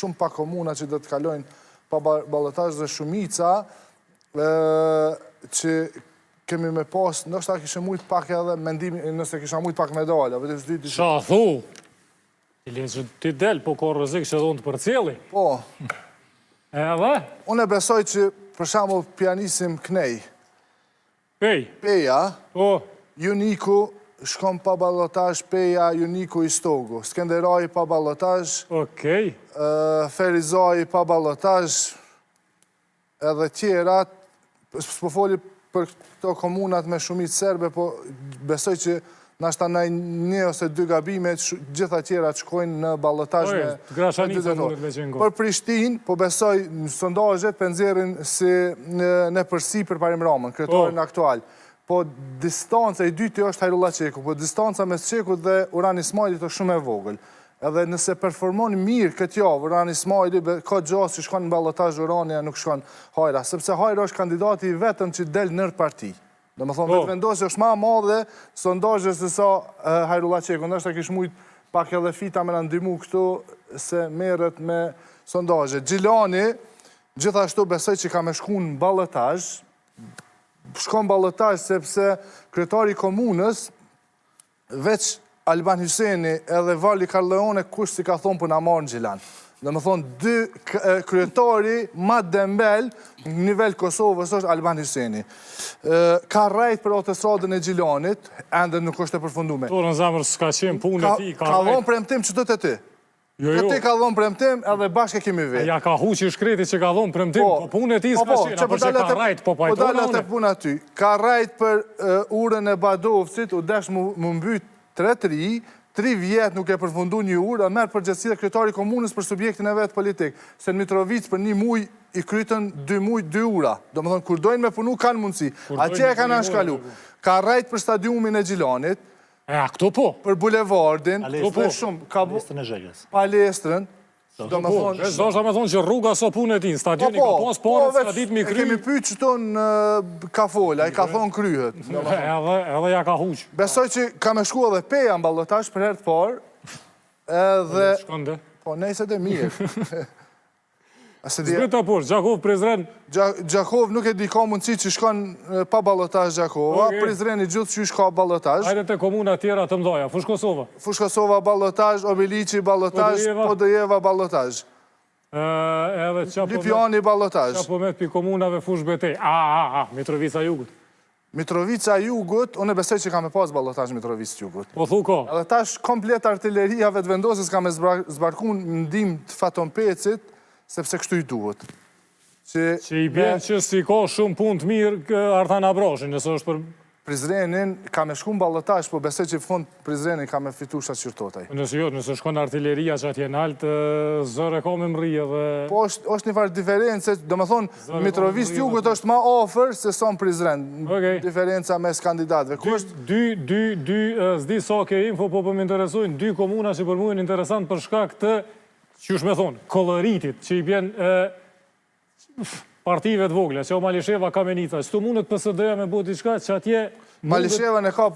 Shumë pak komuna që do të kalojnë pa balotazh dhe shumica që kemi me pas, ndoshta kishe mujt pak edhe mendimi, nëse kisha mujt pak me dalë, apo të dy Qa thu? Ti le që ti del, po ka rrezik që dhe unë të përcjelli. Po. Edhe? Unë e besoj që, për shembull, p'ja nisim knej. Pej. Peja. Po. Juniku shkon pa balotazh Peja, Juniku Istogu. Skenderaj pa balotazh. Okej. Ferizaj pa balotazh. Edhe tjerat, s'po foli për këto komunat me shumicë serbe, po besoj që nashta naj një ose dy gabime, gjitha tjerat shkojnë në balotazh me dy tetor. Për Prishtinë, po besoj në sondazhet po e nxjerrin si në epërsi Përparim Ramën, kryetarin po. aktual. Po distanca i dyti është Hajrullah Çeku, po distanca mes Çekut dhe Uran Ismajlit është shumë e vogël. Edhe nëse performon mirë këtë javë Uran Ismajli, ka gjasë që shkon në balotazh Urani e nuk shkon Hajra, sepse Hajra është kandidati i vetëm që del nër parti. Domethonë, po. Vetëvendosje është ma e madhe sondazhe se sa Hajrullah Çeku. Ndoshta kish mujt pak edhe Fita me na ndihmu këtu se merret me sondazhe. Gjilani, gjithashtu besoj që ka me shku në balotazh, shkon balotazh sepse kryetari i komunës Veç Alban Hyseni edhe Vali Carleone kush s'i ka thonë po na marrin në Gjilan. Domethonë, dy kryetari ma dembel në nivel Kosovës është Alban Hyseni. Ka rrejt për autostradën e Gjilanit, ende nuk është e përfundume. Dorën n'zemër s'ka qenë punë e tij, ka rrejt. Ka dhonë premtim që të të ty. Jo, jo. Këtë ka dhonë premtim edhe bashkë e kemi vetë. Ja ka huq i shkreti që ka dhonë premtim, po, po punë e tij s'ka po, po, qenë, apo që ka rrejt, po pajtona Po dala te puna aty, ka rrejt për urën e Badovcit, u desh mu mbyt tre të ri, tri vjet nuk e përfundu një urë, e merr përgjegjësi dhe kryetari i komunës për subjektin e vet politik, se në Mitrovicë për një muj i krytën dy muj dy ura. Domethonë, kur dojnë me punu, kanë mundësi. Atje e kanë anashkalu. Ka rrejt për stadiumin e Gjilanit, E, a këto po? Për bulevardin, këto po. shumë. Palestrën e Zhegës. Palestrën, do me po, thonë... Do me thonë që rruga s'o punë e tij, stadioni po, po, ka pas pare, po, s'ka ditë mi kry. Kemi pyet qëto në ka fol, ai ka thonë kryhet. Edhe, edhe ja ka huq. Besoj që ka me shku edhe Peja në balotazh për herë të parë, edhe... Shkon dhe? Po, nejse dhe mirë. Zbrit të poshtë, Gjakovë, Prizren? Gjakovë nuk e di, ka mundësi që shkon pa balotazh Gjakova, Prizreni gjithqysh ka balotazh. Hajde te komuna tjera të mdhaja, Fushë Kosova? Fushë Kosova balotazh, Obiliqi balotazh, Podujeva balotazh. Edhe qa po Lipjani balotazh. Qa po met pi komunave fushë betejë? A, a, a, Mitrovica Jugut. Mitrovica e Jugut, unë besoj që ka me pas balotazh Mitrovicë të Jugut. Po thu ka. Edhe tash komplet artileria Vetëvendosjes ka me zbarku në ndihmë të Faton Pecit, sepse kështu i duhet. Që, që i bjen që s'i ka shumë punë të mirë Artan Abrashi, nëse është për... Prizrenin ka me shku në balotazh, po besoj që fund Prizrenin ka me fitu Shaqir Totaj. Nëse jo, nëse shkon artileria që atje nalt, zor e ka me mrri edhe... Po është, është një farë diferencë, domethonë, Mitrovicë të Jugut është ma afër se sa në Prizren, okay. diferenca mes kandidatëve. Ku është... Dy, dy, dy, s'di sa ke info, po po më interesojnë, dy komuna që për mu janë interesant për shkak të, qysh me thonë, koloritit, që i bjen partive të vogla, që o Malisheva, Kamenica, qëtu mundet PSD-ja me bo diçka që atje... Malisheva e ka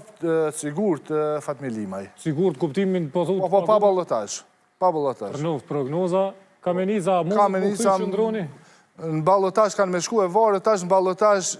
sigurt Fatmir Limaj. Sigurt, kuptimin, po thotë... Po, po, pa balotazh. Pa balotazh. Rrnoftë prognoza, Kamenica, mundet me kry Qëndroni? Në balotazh kanë me shku e varet tash në balotazh.